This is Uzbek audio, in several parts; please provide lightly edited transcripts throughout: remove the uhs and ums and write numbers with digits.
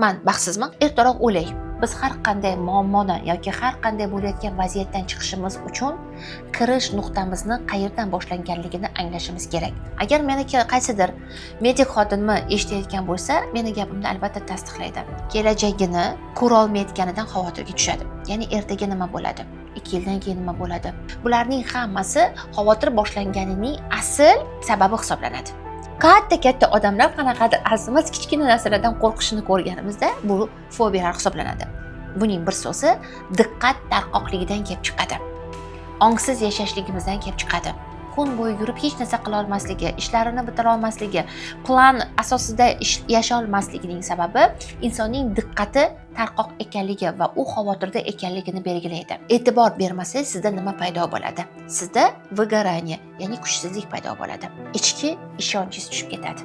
Man baxtsizman, ertaroq o'lay. Biz har qanday muammodan yoki har qanday bo'layotgan vaziyatdan chiqishimiz uchun kirish nuqtamizni qayerdan boshlanganligini anglashimiz kerak. Agar meni qaysidir medik xodimni eshitayotgan bo'lsa, meni gapimni albatta tasdiqlaydi. Kelajagini ko'ra olmayotganidan xavotirga tushadi. Ya'ni ertaga nima bo'ladi? 2 yildan keyin nima bo'ladi? Bularning hammasi xavotir boshlanganining asl sababi hisoblanadi. Katta-katta odamlar qanaqadir arzimas kichkina narsalardan qo'rqishini ko'rganimizda bu fobiyalar hisoblanadi. Buning bir so'zi diqqat tarqoqligidan kelib chiqadi. Ongsiz yashashligimizdan kelib chiqadi. Kun bo'yi yurib hech narsa qila olmasligi, ishlarini bitira olmasligi, plan asosida yasha olmasligining sababi insonning diqqati tarqoq ekanligi va u xavotirda ekanligini belgilaydi. E'tibor bermasangiz sizda nima paydo bo'ladi? Sizda выгорание, ya'ni kuchsizlik paydo bo'ladi. Ichki ishonchingiz tushib ketadi.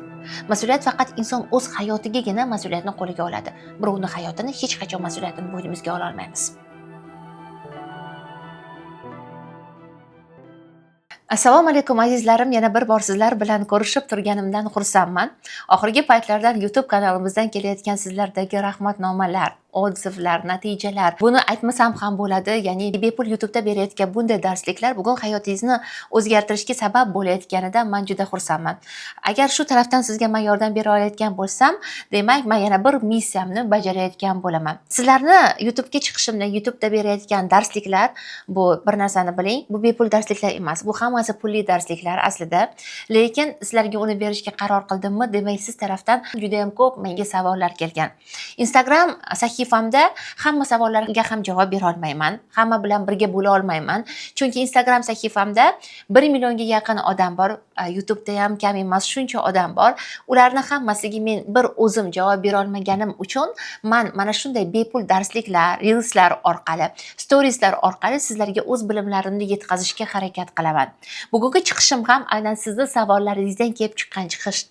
Mas'uliyat faqat inson o'z hayotigagina mas'uliyatni qo'liga oladi. Birovning hayotini hech qachon mas'uliyatini bo'ynimizga ola olmaymiz. Assalomu alaykum azizlarim, yana bir bor sizlar bilan ko'rishib turganimdan xursandman. Oxirgi paytlardan YouTube kanalimizdan kelayotgan sizlardagi rahmatnomalar, odzivlar, natijalar, buni aytmasam ham bo'ladi, ya'ni bepul YouTube'da berayotgan bunday darsliklar bugun hayotingizni o'zgartirishga sabab bo'layotganidan men juda xursandman. Agar shu tarafdan sizga men yordam bera olayotgan bo'lsam, demak men yana bir missiyamni bajarayotgan bo'laman. Sizlarni YouTube'ga chiqishimda, YouTube'da berayotgan darsliklar, bu bir narsani biling, bu bepul darsliklar emas, bu hammasi pulli darsliklar aslida. Lekin sizlarga uni berishga qaror qildimmi, demak siz tarafdan juda ham ko'p menga savollar kelgan. Instagram sahifamda hamma savollarga ham javob bera olmayman, hamma bilan birga bo'la olmayman. Chunki Instagram sahifamda 1 millionga yaqin odam bor, YouTube'da ham kam emas shuncha odam bor. Ularni hammasiga men bir o'zim javob bera olmaganim uchun men mana shunday bepul darsliklar, reelslar orqali, storieslar orqali sizlarga o'z bilimlarimni yetkazishga harakat qilaman. Bugungi chiqishim ham aynan sizni savollaringizdan kelib chiqqan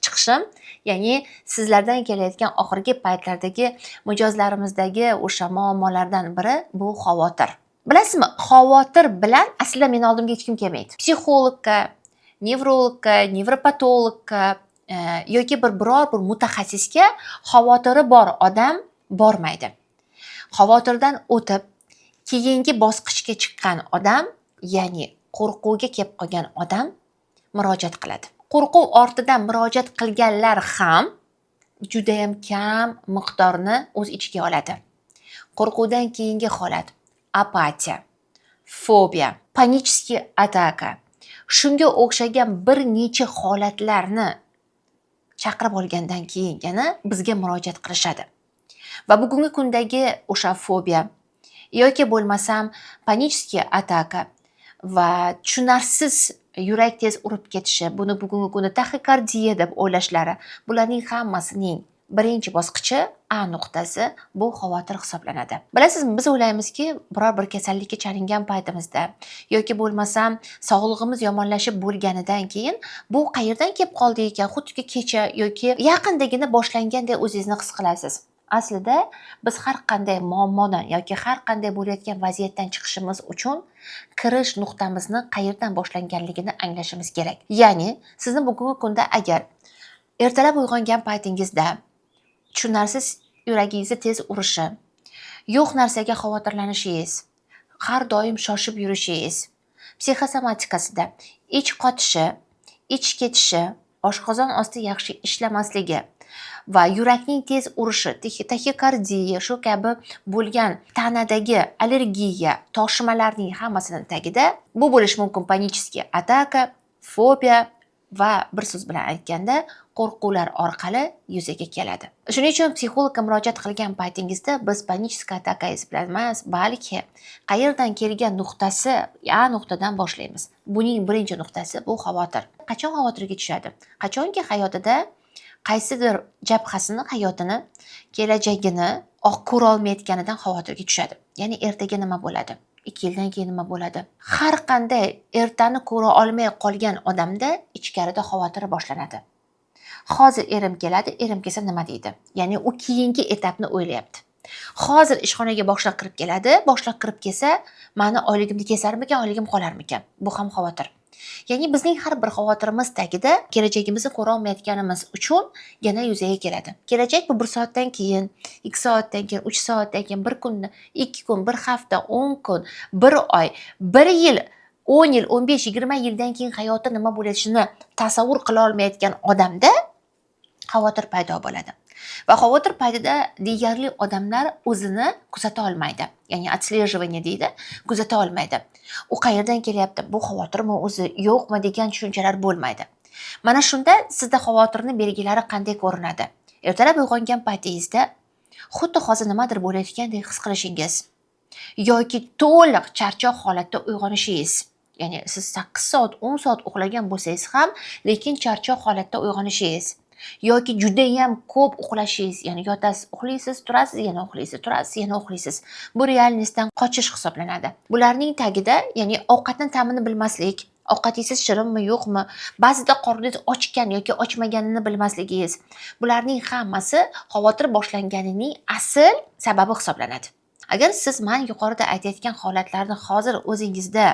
chiqishim, ya'ni sizlardan kelayotgan oxirgi paytlardagi mijozlarimizdagi o'sha muammolardan biri bu xavotir. Bilasizmi, xavotir bilan aslida meni oldimga hech kim kelmaydi. Psixologga, nevrologga, nevropatologga yoki biror bir mutaxassisga xavotiri bor odam bormaydi. Xavotirdan o'tib keyingi bosqichga chiqqan odam, ya'ni qo'rquvga kelib qolgan odam murojaat qiladi. Qo'rquv ortidan murojaat qilganlar ham juda ham kam miqdorni o'z ichiga oladi. Qo'rquvdan keyingi holat apatiya, fobiya, panический ataka, shunga o'xshagan bir necha holatlarni chaqirib olgandan keyingina bizga murojaat qilishadi. Va bugungi kundagi o'sha fobiya yoki bo'lmasam panический ataka va tushunarsiz yurak tez urib ketishi, buni bugungi kunda taxikardiya deb o'ylashlari, bularning hammasining birinchi bosqichi A nuqtasi bu xavotir hisoblanadi. Bilasizmi, biz o'ylaymizki, biror bir kasallikka chalingan paytimizda yoki bo'lmasam sog'lig'imiz yomonlashib bo'lganidan keyin bu qayerdan kelib qoldi ekan, xuddiki kecha yoki yaqindagina boshlanganday o'zingizni his qilasiz. Aslida biz har qanday muammodan yoki har qanday bo'layotgan vaziyatdan chiqishimiz uchun kirish nuqtamizni qayerdan boshlanganligini anglashimiz kerak. Ya'ni sizni bugungi kunda agar ertalab uyg'ongan paytingizda tushunarsiz yuragingizni tez urishi, yo'q narsaga xavotirlanishingiz, har doim shoshib yurishingiz, psixosomatikasida ich qotishi, ich ketishi, oshqozon osti yaxshi ishlamasligi va yurakning tez urishi, taxikardiya, shu kabi bo'lgan tanadagi allergiya, toshmalarning hammasini tagida bu bo'lishi mumkin panический ataka, fobiya va bir so'z bilan aytganda qo'rquvlar orqali yuzaga keladi. Shuning uchun psixologga murojaat qilgan paytingizda biz panический atakangiz bilan emas, balki qayerdan kelgan nuqtasi A nuqtadan boshlaymiz. Buning birinchi nuqtasi bu xavotir. Qachon xavotirga tushadi? Qachonki hayotida qaysidir jabhasini, hayotini, kelajagini oq ko'ra olmayotganidan xavotirga tushadi. Ya'ni ertaga nima bo'ladi? 2 yildan keyin nima bo'ladi? Har qanday ertani ko'ra olmay qolgan odamda ichkarida xavotir boshlanadi. Hozir erim keladi, erim kelsa nima deydi? Ya'ni u keyingi etapni o'ylayapti. Hozir ishxonaga boshliq kirib keladi, boshliq kirib kelsa, meni oyligimni kesarmikan, oyligim qolarmikan? Bu ham xavotir. Ya'ni bizning har bir xavotirimiz tagida kelajagimizni ko'rolmayotganimiz uchungina yuzaga keladi. Kelajak bu 1 soatdan keyin, 2 soatdan keyin, 3 soatdan keyin, 1 kun, 2 kun, 1 hafta, 10 kun, 1 oy, 1 yil, 10 yil, 15, 20 yildan keyin hayoti nima bo'lishini tasavvur qila olmayotgan odamda xavotir paydo bo'ladi. Va xavotir paytida deyarli odamlar o'zini kuzata olmaydi. Ya'ni отслеживание deydi, kuzata olmaydi. U qayerdan kelyapti, bu xavotirmi o'zi, yo'qmi degan tushunchalar bo'lmaydi. Mana shunda sizda xavotirni belgilari qanday ko'rinadi? Ertalab uyg'ongan paytingizda xuddi hozir nimadir bo'layotgandek his qilishingiz yoki to'liq charchoq holatda uyg'onishingiz. Ya'ni siz 8 soat, 10 soat uxlagan bo'lsangiz ham, lekin charchoq holatda uyg'onishingiz yoki judayam ko'p uxlashingiz, ya'ni yotasiz, uxlaysiz, turasiz, yana uxlaysiz, turasiz, yana uxlaysiz. Bu реальность dan qochish hisoblanadi. Bularning tagida, ya'ni ovqatni ta'mini bilmaslik, ovqat yeysiz shirinmi, yo'qmi, ba'zida qorningiz ochgan yoki ochmaganini bilmasligingiz. Bularning hammasi xavotir boshlanganining asl sababi hisoblanadi. Agar siz man yuqorida aytayotgan holatlarni hozir o'zingizda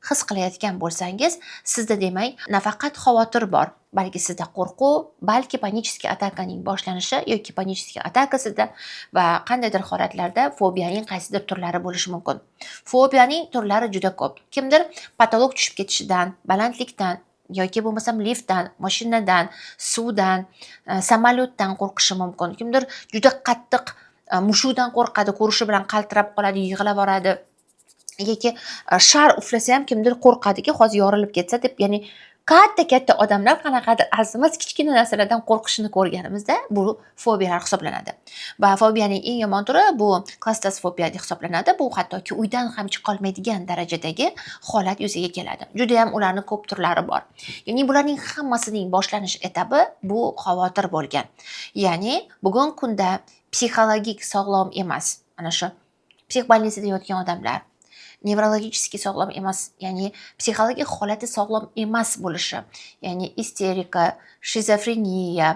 his qilayotgan bo'lsangiz, sizda demak nafaqat xavotir bor, balki sizda qo'rquv, balki панический atakaning boshlanishi yoki панический ataka sizda va qandaydir holatlarda fobiyaning qaysidir turlari bo'lishi mumkin. Fobiyaning turlari juda ko'p. Kimdir потолок tushib ketishidan, balandlikdan yoki bo'lmasam liftdan, mashinadan, suvdan, samolyotdan qo'rqishi mumkin. Kimdir juda qattiq mushukdan qo'rqadi, ko'rishi bilan qaltirab qoladi, yig'lab yuboradi. Yoki shar uflasa ham kimdir qo'rqadiki, hozir yorilib ketsa deb, ya'ni katta-katta odamlar qanaqadir arzimas kichkina narsalardan qo'rqishini ko'rganimizda bu fobiyalar hisoblanadi. Va fobiyaning eng yomon turi bu klaustrofobia hisoblanadi. Bu hattoki uydan ham chiqolmaydigan darajadagi holat yuzaga keladi. Judayam ularni ko'p turlari bor. Ya'ni bularning hammasining boshlanish etapi bu xavotir bo'lgan. Ya'ni bugun kunda psixologik sog'lom emas. Mana shu психбольница da yotgan odamlar nevrologически sog'lom emas, ya'ni psixologik holati sog'lom emas bo'lishi, ya'ni isterika, shizofreniya,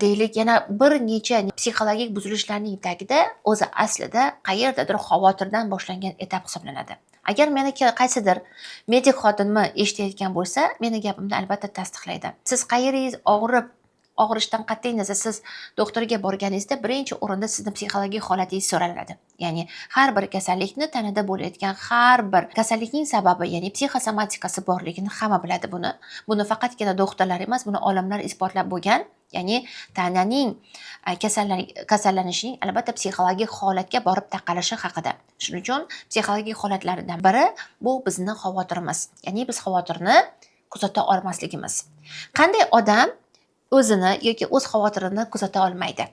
deylik, yana bir necha psixologik buzilishlarning tagida o'zi aslida qayerdadir xavotirdan boshlangan etap hisoblanadi. Agar meni qaysidir medik xodimni eshitayotgan bo'lsa, meni gapimni albatta tasdiqlaydi. Siz qayeringiz og'rib, og'rishdan qat'iy nazar siz doktorga borganingizda birinchi o'rinda sizni psixologik holatingiz so'raladi. Ya'ni har bir kasallikni tanada bo'layotgan har bir kasallikning sababi, ya'ni psixosomatikasi borligini hamma biladi buni. Buni faqatgina doktorlar emas, buni olimlar isbotlab bo'lgan. Ya'ni tananing kasallanishining albatta psixologik holatga borib taqalishi haqida. Shuning uchun psixologik holatlardan biri bu bizni xavotirimiz. Ya'ni biz xavotirni kuzata olmasligimiz. Qanday odam o'zini yoki o'z xavotirini kuzata olmaydi?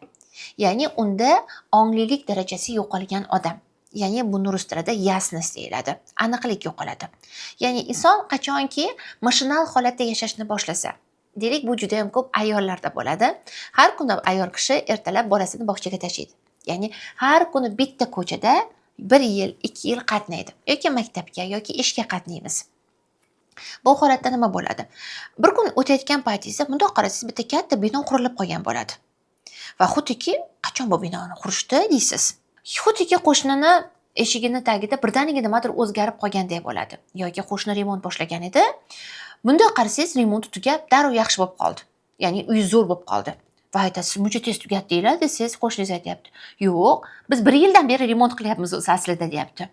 Ya'ni unda onglilik darajasi yo'qolgan odam. Ya'ni buni rus tilida ясность deyiladi. Aniqlik yo'qoladi. Ya'ni inson qachonki mashinal holatda yashashni boshlasa, deylik, bu juda ham ko'p ayollarda bo'ladi. Har kuni ayol kishi ertalab bolasini bog'chaga tashiydi. Ya'ni har kuni bitta ko'chada 1 yil, 2 yil qatnaydi yoki maktabga yoki ishga qatnaymiz. Bu holatda nima bo'ladi? Bir kun o'tayotgan paytingizda bundoq qarasangiz bitta katta bino qurilib qolgan bo'ladi. Va xuddiki, qachon bu binoni qurishdi deysiz. Xuddiki qo'shnini eshigini tagida birdaniga nimadir o'zgarib qolgandek bo'ladi. Yoki qo'shni remont boshlagan edi. Bundoq qarasangiz remont tugab, darrov yaxshi bo'lib qoldi. Ya'ni uyi zo'r bo'lib qoldi. Va aytasiz, muncha tez tugatdinglar desangiz, qo'shningiz aytyapti. Yo'q, biz 1 yildan beri remont qilyapmiz o'zi aslida deyapti.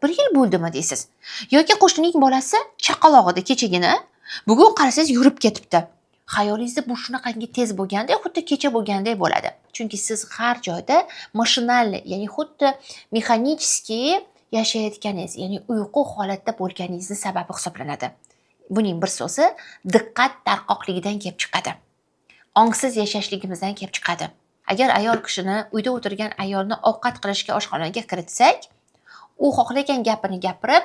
1 yil bo'ldimi deysiz. Yoki qo'shnining bolasi chaqaloq edi kechagina, bugun qarasangiz yurib ketibdi. Xayolingizda bu shunaqangi tez bo'lgandek, xuddi kecha bo'lgandek bo'ladi. Chunki siz har joyda mashinal, ya'ni xuddi механический yashayotganingiz, ya'ni uyqu holatda bo'lganingizni sababi hisoblanadi. Buning bir so'zi diqqat tarqoqligidan kelib chiqadi. Ongsiz yashashligimizdan kelib chiqadi. Agar ayol kishini uyda o'tirgan ayolni ovqat qilishga oshxonaga kiritsak, u xohlagan gapini gapirib,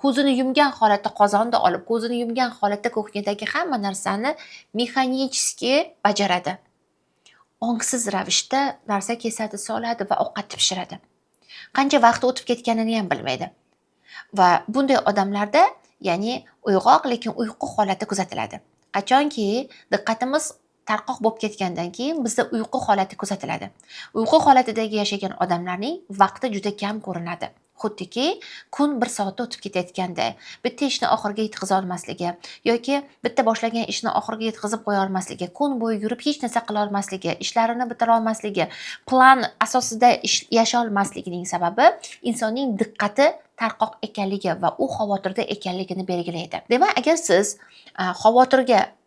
ko'zini yumgan holatda qozonni olib, ko'zini yumgan holatda кухня dagi hamma narsani механически bajaradi. Ongsiz ravishda narsa kesadi, soladi va ovqat pishiradi. Qancha vaqt o'tib ketganini ham bilmaydi. Va bunday odamlarda, ya'ni uyg'oq, lekin uyqu holati kuzatiladi. Qachonki diqqatimiz tarqoq bo'lib ketgandan keyin bizda uyqu holati kuzatiladi. Uyqu holatidagi yashagan odamlarning vaqti juda kam ko'rinadi. Xuddiki kun bir soatda o'tib ketayotganday, bitta ishni oxiriga yetkaza olmasligi yoki bitta boshlagan ishni oxiriga yetkazib qo'ya olmasligi, kun bo'yi yurib hech narsa qila olmasligi, ishlarini bitira olmasligi, plan asosida ish yashay olmasligining sababi insonning diqqati tarqoq ekanligi va u xavotirda ekanligini belgilaydi. Demak, agar siz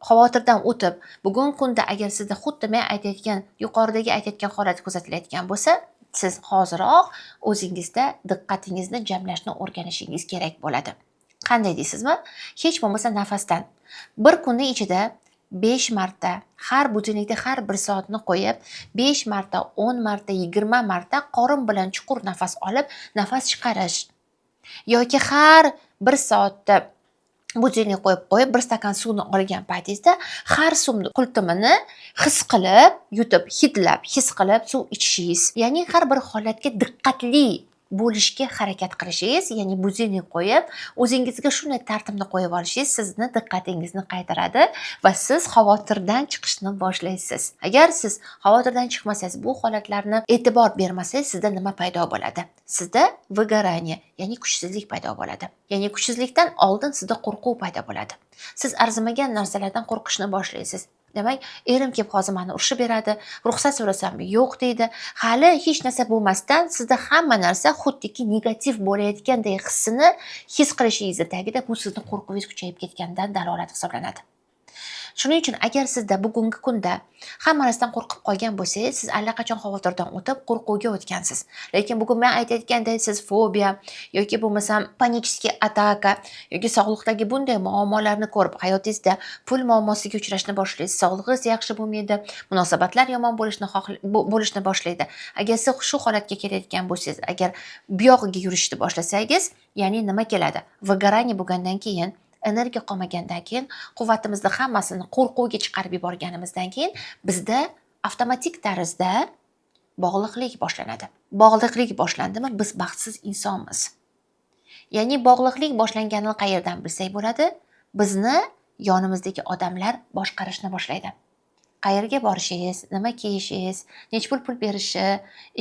xavotirdan o'tib, bugungi kunda agar sizda xuddi men aytayotgan, yuqoridagi aytayotgan holat kuzatilayotgan bo'lsa, siz hoziroq o'zingizda diqqatingizni jamlashni o'rganishingiz kerak bo'ladi. Qanday deysizmi? Hech bo'lmasa nafasdan. Bir kunni ichida 5 marta, har budilnikda har bir soatni qo'yib, 5 marta, 10 marta, 20 marta qorin bilan chuqur nafas olib, nafas chiqarish yoki har bir soatda budilnik qo'yib qo'yib, bir stakan suvni olgan paytingizda har suvni qultumini his qilib yutib, hidlab, his qilib suv ichishingiz, ya'ni har bir holatga diqqatli bo'lishga harakat qilishingiz, ya'ni budilnik qo'yib, o'zingizga shunday tartibni qo'yib olishingiz sizni diqqatingizni qaytaradi va siz xavotirdan chiqishni boshlaysiz. Agar siz xavotirdan chiqmasangiz, bu holatlarni e'tibor bermasangiz, sizda nima paydo bo'ladi? Sizda выгорание, ya'ni kuchsizlik paydo bo'ladi. Ya'ni kuchsizlikdan oldin sizda qo'rquv paydo bo'ladi. Siz arzimagan narsalardan qo'rqishni boshlaysiz. Demak, erim kelib hozir mani urishib beradi, ruxsat so'rasam yo'q deydi. Hali hech narsa bo'lmasdan sizda hamma narsa xuddiki negativ bo'layotganday hissini his qilishingizni tagida bu sizni qo'rquvingiz kuchayib ketganidan dalolat hisoblanadi. Shuning uchun agar sizda bugungi kunda hamma narsadan qo'rqib qolgan bo'lsangiz, siz allaqachon xavotirdan o'tib, qo'rquvga o'tgansiz. Lekin bugun men aytayotgandek, siz fobiya yoki bo'lmasam панический ataka yoki sog'liqdagi bunday muammolarni ko'rib, hayotingizda pul muammosiga uchrashni boshlaysiz, sog'lig'ingiz yaxshi bo'lmaydi, munosabatlar yomon bo'lishni boshlaydi. Agar siz shu holatga kelayotgan bo'lsangiz, agar buyog'iga yurishni boshlasangiz, ya'ni nima keladi? Выгорание bo'lgandan keyin, energiya qolmagandan keyin, quvvatimizni hammasini qo'rquvga chiqarib yuborganimizdan keyin bizda avtomatik tarzda bog'liqlik boshlanadi. Bog'liqlik boshlandimi, biz baxtsiz insonmiz. Ya'ni bog'liqlik boshlanganini qayerdan bilsak bo'ladi? Bizni yonimizdagi odamlar boshqarishni boshlaydi. Qayerga borishingiz, nima kiyishingiz, necha pul pul berishi,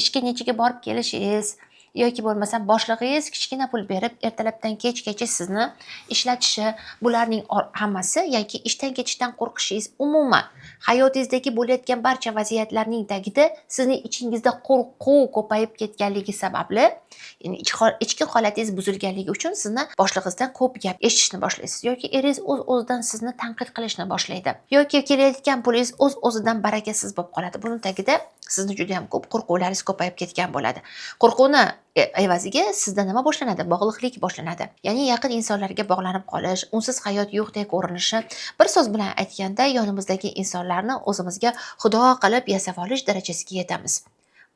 ishga nechaga borib kelishingiz yoki bo'lmasam boshlig'ingiz kichkina pul berib, ertalabdan kechgacha sizni ishlatishi, bularning hammasi yoki ishdan ketishdan qo'rqishingiz, umuman hayotingizdagi bo'layotgan barcha vaziyatlarning tagida sizni ichingizda qo'rquv ko'payib ketganligi sababli, ya'ni ichki holatingiz buzilganligi uchun sizni boshlig'ingizdan ko'p gap eshitishni boshlaysiz yoki eringiz o'z-o'zidan sizni tanqid qilishni boshlaydi yoki kelayotgan pulingiz o'z-o'zidan barakasiz bo'lib qoladi. Buni tagida sizni juda ham ko'p qo'rquvlaringiz ko'payib ketgan bo'ladi. Qo'rquvni evaziga sizda nima boshlanadi? Bog'liqlik boshlanadi. Ya'ni yaqin insonlarga bog'lanib qolish, unsiz hayot yo'qdek ko'rinishi, bir so'z bilan aytganda, yonimizdagi insonlarni o'zimizga xudo qilib yasab olish darajasiga yetamiz.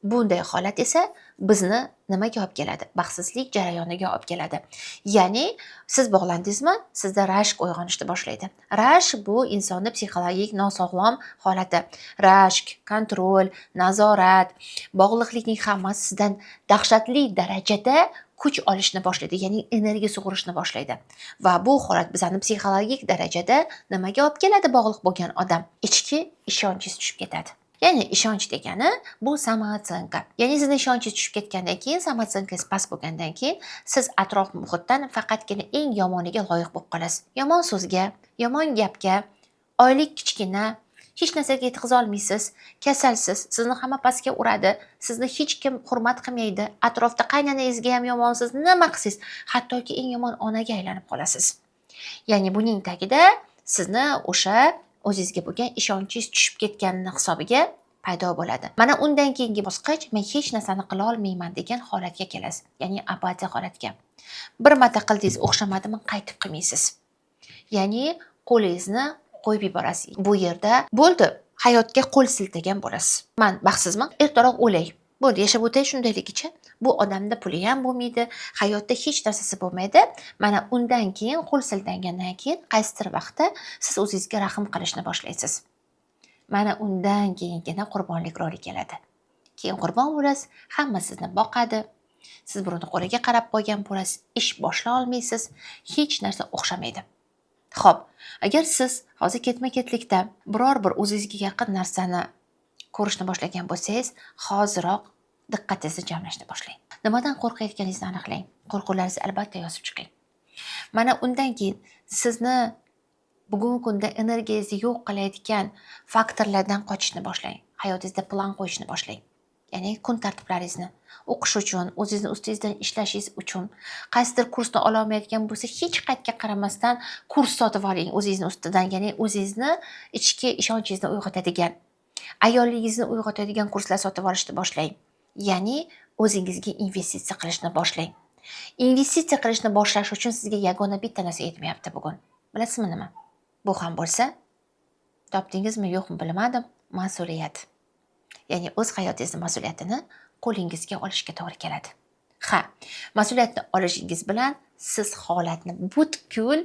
Bunday holat esa bizni nimaga olib keladi? Baxtsizlik jarayoniga olib keladi. Ya'ni siz bog'landingizmi, sizda rashk uyg'onishni boshlaydi. Rashk bu insonni psixologik nosog'lom holati. Rashk, kontrol, nazorat, bog'liqlikning hammasi sizdan dahshatli darajada kuch olishni boshlaydi, ya'ni energiya sug'urishni boshlaydi. Va bu holat bizani psixologik darajada nimaga olib keladi bog'liq bo'lgan odam? Ichki ishonchingiz tushib ketadi. Ya'ni ishonch degani bu самооценка. Ya'ni sizni ishonchingiz tushib ketgandan keyin, самооценка ngiz past bo'lgandan keyin siz atrof muhitdan faqatgina eng yomoniga loyiq bo'lib qolasiz. Yomon so'zga, yomon gapga, oylik kichkina, hech narsaga yetkaza olmaysiz, kasalsiz, sizni hamma pastga uradi, sizni hech kim hurmat qilmaydi, atrofda qaynonangizga ham yomonsiz, nima qilsangiz, hattoki eng yomon onaga aylanib qolasiz. Ya'ni buning tagida sizni o'sha o'zingizga bo'lgan ishonchingiz tushib ketganini hisobiga paydo bo'ladi. Mana undan keyingi bosqich, men hech narsani qila olmayman degan holatga kelasiz. Ya'ni apatiya holatga. Bir marta qildingiz, o'xshamadimi, qaytib qilmaysiz. Ya'ni qo'lingizni qo'yib yuborasiz. Bu yerda bo'ldi, hayotga qo'l siltagan bo'lasiz. Man baxtsizman, ertaroq o'lay. Bo'ldi, yashab o'tay shundayligicha. Bu odamda puli ham bo'lmaydi, hayotda hech narsasi bo'lmaydi. Mana undan keyin, qo'l siltangandan keyin qaysidir vaqtda siz o'zingizga rahm qilishni boshlaysiz. Mana undan keyingina qurbonlik roli keladi. Keyin qurbon bo'lasiz, hamma sizni boqadi. Siz birovni qo'liga qarab qo'ygan bo'lasiz, ish boshlay olmaysiz, hech narsa o'xshamaydi. Xo'p, agar siz hozir ketma-ketlikda biror bir o'zingizga yaqin narsani ko'rishni boshlagan bo'lsangiz, hoziroq Diqqatingizni jamlashni boshlang. Nimadan qo'rqayotganingizni aniqlang. Qo'rquvlaringizni albatta yozib chiqing. Mana undan keyin sizni bugungi kunda energiyangizni yo'q qilayotgan faktorlardan qochishni boshlang. Hayotingizda plan qo'yishni boshlang. Ya'ni kun tartiblaringizni o'qish uchun, o'zingizni ustingizdan ishlashingiz uchun qaysidir kursni ololmayotgan bo'lsa, hech qayerga qaramasdan kurs sotib oling o'zingizni ustidan, ya'ni o'zingizni ichki ishonchingizni uyg'otadigan, ayolligingizni uyg'otadigan kurslar sotib olishni boshlang. Ya'ni o'zingizga investitsiya qilishni boshlang. Investitsiya qilishni boshlash uchun sizga yagona bitta narsa yetmayapti bugun. Bilasizmi nima? Bu ham bo'lsa, topdingizmi, yo'qmi bilmadim, mas'uliyat. Ya'ni o'z hayotingizni mas'uliyatini qo'lingizga olishga to'g'ri keladi. Ha, mas'uliyatni olishingiz bilan siz holatni butkul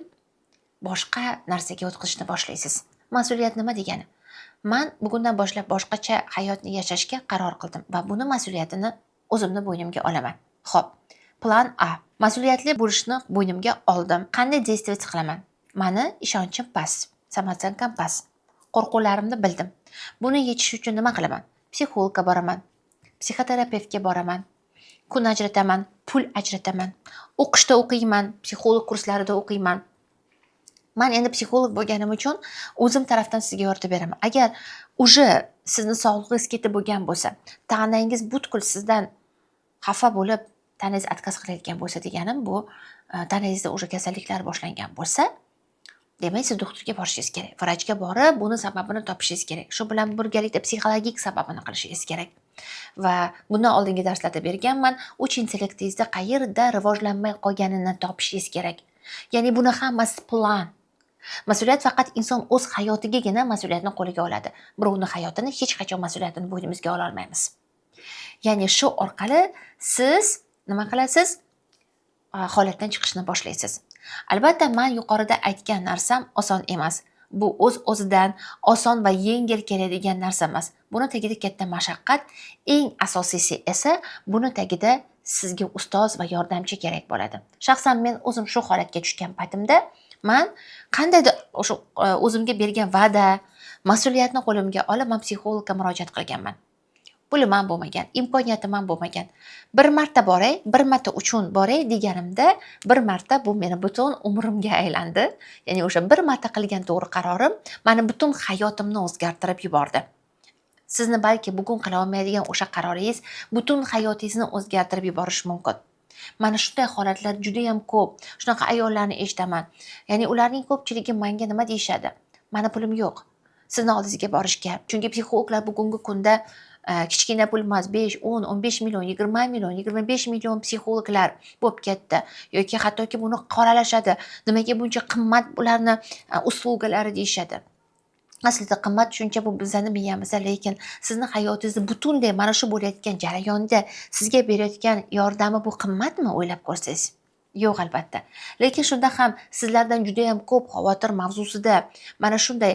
boshqa narsaga o'tkazishni boshlaysiz. Mas'uliyat nima degani? Man bugundan boshlab boshqacha hayotni yashashga qaror qildim va buni mas'uliyatini o'zimni bo'ynimga olaman. Xo'p, plan A. Mas'uliyatli bo'lishni bo'ynimga oldim. Qanday действовать qilaman? Mani ishonchim past, самооценка m past. Qo'rquvlarimni bildim. Buni yechish uchun nima qilaman? Psixologga boraman, psixoterapevtga boraman, kun ajrataman, pul ajrataman, o'qishda o'qiyman, psixolog kurslarida o'qiyman. Man endi psixolog bo'lganim uchun o'zim tarafdan sizga yoritib beraman. Agar уже sizni sog'lig'ingiz ketib bo'lgan bo'lsa, tanangiz butkul sizdan xafa bo'lib, tanangiz отказ qilayotgan bo'lsa deganim bu tanangizda уже kasalliklar boshlangan bo'lsa, demak, siz doktorga borishingiz kerak. Vrachga borib, buni sababini topishingiz kerak. Shu bilan birgalikda psixologik sababini qilishingiz kerak. Va bundan oldingi darslarda berganman, uch intellektingizda qayerda rivojlanmay qolganini topishingiz kerak. Ya'ni buni hammasi plan. Mas'uliyat faqat inson o'z hayotigagina mas'uliyatni qo'liga oladi. Birovni hayotini hech qachon mas'uliyatini bo'ynimizga ola olmaymiz. Ya'ni shu orqali siz nima qilasiz? Holatdan chiqishni boshlaysiz. Albatta, man yuqorida aytgan narsam oson emas. Bu o'z-o'zidan oson va yengil keladigan narsa emas. Buni tagida katta mashaqqat, eng asosiysi esa buni tagida sizga ustoz va yordamchi kerak bo'ladi. Shaxsan men o'zim shu holatga tushgan paytimda man qandaydir o'sha o'zimga bergan va'da, mas'uliyatni qo'limga olib, man psixologga murojaat qilganman. Pulim ham bo'lmagan, imkoniyatim ham bo'lmagan. Bir marta boray, bir marta uchun boray deganimda, bir marta bu meni butun umrimga aylandi. Ya'ni o'sha bir marta qilgan to'g'ri qarorim mani butun hayotimni o'zgartirib yubordi. Sizni balki bugun qila olmaydigan o'sha qaroringiz butun hayotingizni o'zgartirib yuborishi mumkin. Mana shunday holatlar judayam ko'p. Shunaqa ayollarni eshitaman. Ya'ni ularning ko'pchiligi menga nima deyishadi? Mani pulim yo'q sizni oldingizga borishga. Chunki psixologlar bugungi kunda kichkina pul emas, 5, 10, 15 million, 20 million, 25 million psixologlar bo'lib ketdi. Yoki hattoki buni qoralashadi. Nimaga buncha qimmat ularni услуга lari deyishadi. Aslida qimmat tushuncha bu bizani miyamizda, lekin sizni hayotingizni butunlay mana shu bo'layotgan jarayonda sizga berayotgan yordami bu qimmatmi, o'ylab ko'rsangiz? Yo'q, albatta. Lekin shunda ham sizlardan judayam ko'p xavotir mavzusida mana shunday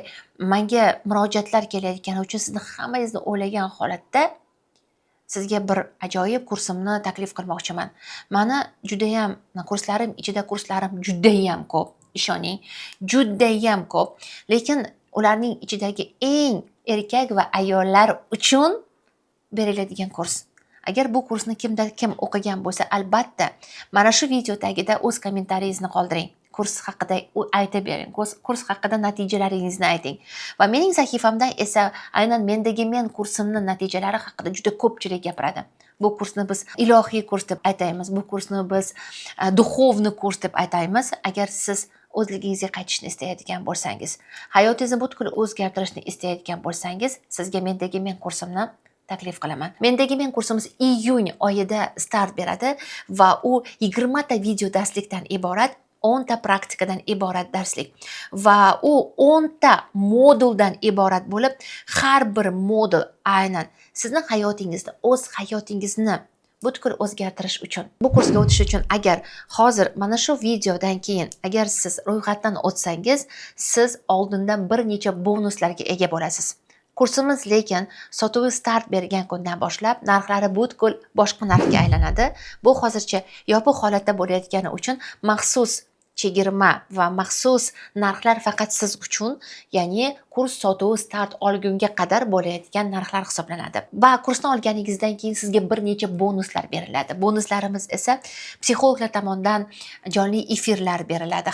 menga murojaatlar kelayotgani uchun sizni hammangizni o'ylagan holatda sizga bir ajoyib kursimni taklif qilmoqchiman. Mani judayam kurslarim ichida kurslarim judayam ko'p, ishoning, judayam ko'p. Lekin ularning ichidagi eng erkak va ayollar uchun beriladigan kurs. Agar bu kursni kimda kim o'qigan bo'lsa, albatta mana shu video tagida o'z kommentariyingizni qoldiring. Kurs haqida aytib bering. Kurs haqida natijalaringizni ayting. Va mening sahifamda esa aynan mendagi men kursimni natijalari haqida juda ko'pchilik gapiradi. Bu kursni biz ilohiy kurs deb aytaymiz. Bu kursni biz духовный kurs deb aytaymiz. Agar siz o'zligingizga qaytishni istayotgan bo'lsangiz, hayotingizni butkul o'zgartirishni istayotgan bo'lsangiz, sizga mendagi men kursimni taklif qilaman. Mendagi men kursimiz iyun oyida start beradi va u 20 ta video darslikdan iborat, 10 ta praktikadan iborat darslik va u 10 ta moduldan iborat bo'lib, har bir modul aynan sizni hayotingizni, o'z hayotingizni butkul o'zgartirish uchun. Bu kursga o'tish uchun agar hozir mana shu videodan keyin agar siz ro'yxatdan o'tsangiz, siz oldindan bir necha bonuslarga ega bo'lasiz. Kursimiz lekin sotuvi start bergan kundan boshlab narxlari butkul boshqa narxga aylanadi. Bu hozircha yopiq holatda bo'layotgani uchun maxsus Chegirma va maxsus narxlar faqat siz uchun, ya'ni kurs sotuvi start olgunga qadar bo'layotgan narxlar hisoblanadi. Va kursni olganingizdan keyin sizga bir necha bonuslar beriladi. Bonuslarimiz esa psixologlar tomonidan jonli efirlar beriladi.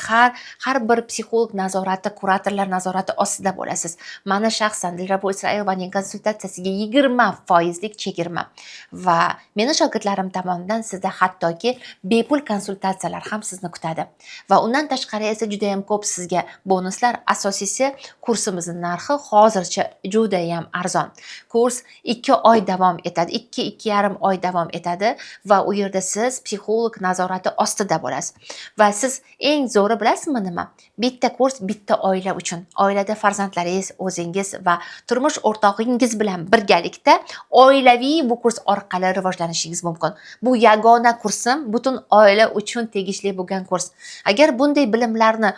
Har bir psixolog nazorati, kuratorlar nazorati ostida bo'lasiz. Mani shaxsan, Dilrabo Isroilovaning konsultatsiyasiga 20 foizlik chegirma va meni shogirdlarim tomonidan sizda hattoki bepul konsultatsiyalar ham sizni kutadi. Va undan tashqari esa judayam ko'p sizga bonuslar. Asosiysi, kursimizni narxi hozircha judayam arzon. Kurs 2 oy davom etadi, 2-2,5 oy davom etadi va u yerda siz psixolog nazorati ostida bo'lasiz. Va siz, eng zo'ri bilasizmi nima? Bitta kurs bitta oila uchun. Oilada farzandlaringiz, o'zingiz va turmush o'rtog'ingiz bilan birgalikda oilaviy bu kurs orqali rivojlanishingiz mumkin. Bu yagona kursim, butun oila uchun tegishli bo'lgan kurs. Agar bunday bilimlarni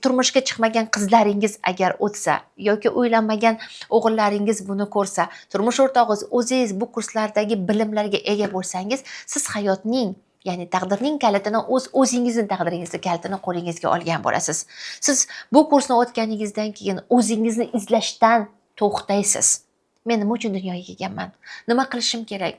turmushga chiqmagan qizlaringiz agar o'tsa yoki uylanmagan o'g'illaringiz buni ko'rsa, turmush o'rtog'ingiz, o'zingiz bu kurslardagi bilimlarga ega bo'lsangiz, siz hayotning, ya'ni taqdirning kalitini, o'z o'zingizni taqdiringizni kalitini qo'lingizga olgan bo'lasiz. Siz bu kursni o'tganingizdan keyin o'zingizni izlashdan to'xtaysiz. Men nima uchun dunyoga kelganman, nima qilishim kerak,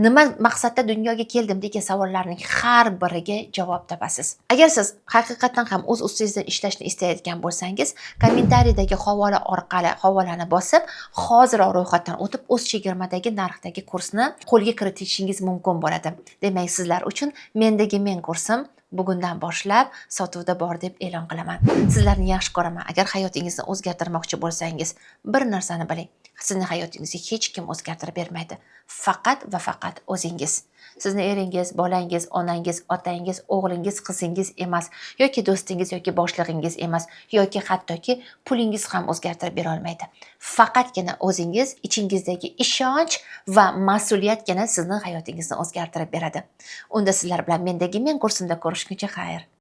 nima maqsadda dunyoga keldim degan savollarning har biriga javob topasiz. Agar siz haqiqatdan ham o'z ustingizda ishlashni istayotgan bo'lsangiz, kommentariydagi havola orqali havolani bosib, hoziroq ro'yxatdan o'tib, o'z chegirmadagi narxdagi kursni qo'lga kiritishingiz mumkin bo'ladi. Demak, sizlar uchun "Mendagi men" kursim bugundan boshlab sotuvda bor deb e'lon qilaman. Sizlarni yaxshi ko'raman. Agar hayotingizni o'zgartirmoqchi bo'lsangiz, bir narsani biling: sizni hayotingizni hech kim o'zgartirib bermaydi, faqat va faqat o'zingiz. Sizni eringiz, bolangiz, onangiz, otangiz, o'g'lingiz, qizingiz emas yoki do'stingiz yoki boshlig'ingiz emas yoki hattoki pulingiz ham o'zgartirib berolmaydi. Faqatgina o'zingiz, ichingizdagi ishonch va mas'uliyatgina sizni hayotingizni o'zgartirib beradi. Unda sizlar bilan "Mendagi men" kursimda ko'rishguncha xayr!